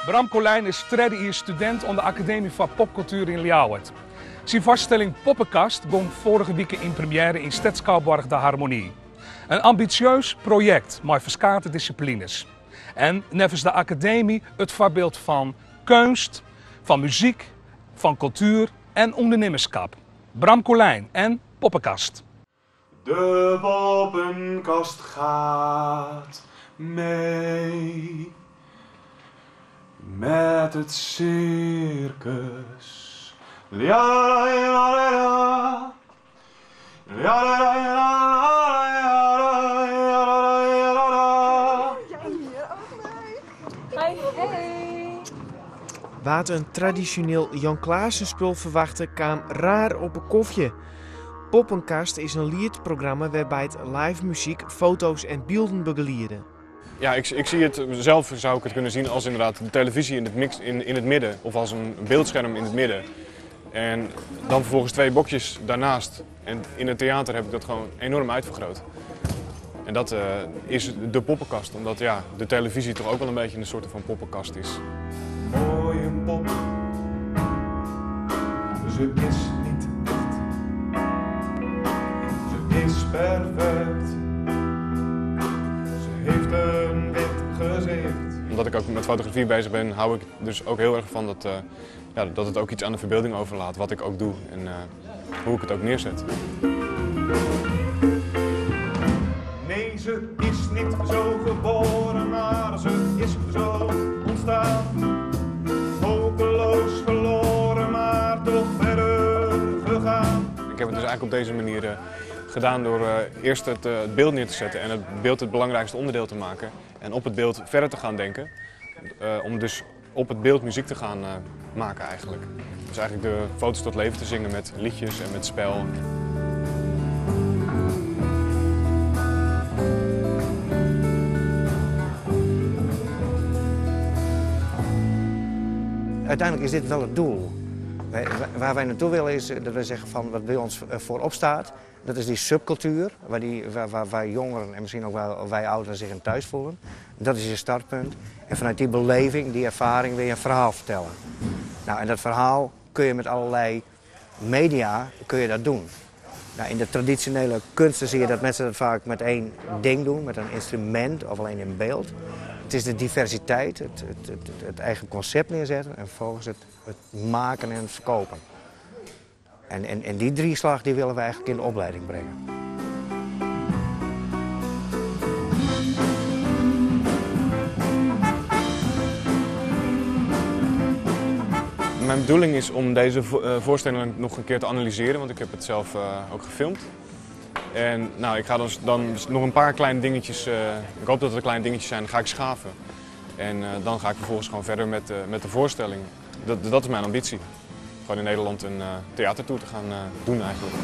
Bram Colijn is tredde jiers studint oan de Akademy foar Popkultuer yn Ljouwert. Syn foarstelling Poppenkast gong foarige wike yn premjêre yn Stedsskouboarch De Harmonie. In ambisjeus projekt mei ferskate dissiplines. En neffens de Akademy it foarbyld fan keunst, fan muzyk, fan kultuer en ûndernimmerskip. Bram Colijn en Poppenkast. De poppenkast gaat mee met het circus. Ja, ja, ja, ja, ja, ja, ja, ja. Hey, hey. Wa't in tradisjoneel Jan Klaassen-spul ferwachte, kaam raar op 'e kofje. Poppenkast is in lietprogramma wêrby't live muzyk, foto's en bylden begeliede. Ja, ik zie het zelf, zou ik het kunnen zien als inderdaad de televisie in het, mix, in het midden of als een beeldscherm in het midden. En dan vervolgens twee bokjes daarnaast. En in het theater heb ik dat gewoon enorm uitvergroot. En dat is de poppenkast, omdat ja, de televisie toch ook wel een beetje een soort van poppenkast is. Mooie pop, ze is niet echt. Ze is perfect. Ze heeft een wit gezicht. Omdat ik ook met fotografie bezig ben, hou ik dus ook heel erg van ja, dat het ook iets aan de verbeelding overlaat, wat ik ook doe en hoe ik het ook neerzet. Nee, ze is niet zo geboren, maar ze is zo ontstaan. Hopeloos verloren, maar toch verder gegaan. Ik heb het dus eigenlijk op deze manier gedaan door eerst het beeld neer te zetten en het beeld het belangrijkste onderdeel te maken. En op het beeld verder te gaan denken, om dus op het beeld muziek te gaan maken eigenlijk. Dus eigenlijk de foto's tot leven te zingen met liedjes en met spel. Uiteindelijk is dit wel het doel. Waar wij naartoe willen is dat wij zeggen van wat bij ons voorop staat. Dat is die subcultuur waar jongeren en misschien ook wel wij ouderen zich in thuis voelen. Dat is je startpunt. En vanuit die beleving, die ervaring wil je een verhaal vertellen. En dat verhaal kun je met allerlei media kun je dat doen. In de traditionele kunsten zie je dat mensen dat vaak met één ding doen, met een instrument of alleen in beeld. Het is de diversiteit, het eigen concept neerzetten en vervolgens het maken en het verkopen. En die drieslag die willen we eigenlijk in de opleiding brengen. Mijn bedoeling is om deze voorstelling nog een keer te analyseren, want ik heb het zelf ook gefilmd. En ik ga dan nog een paar kleine dingetjes, ik hoop dat het kleine dingetjes zijn, ga ik schaven. En dan ga ik vervolgens gewoon verder met de voorstelling. Dat is mijn ambitie. Gewoon in Nederland een theatertour te gaan doen eigenlijk.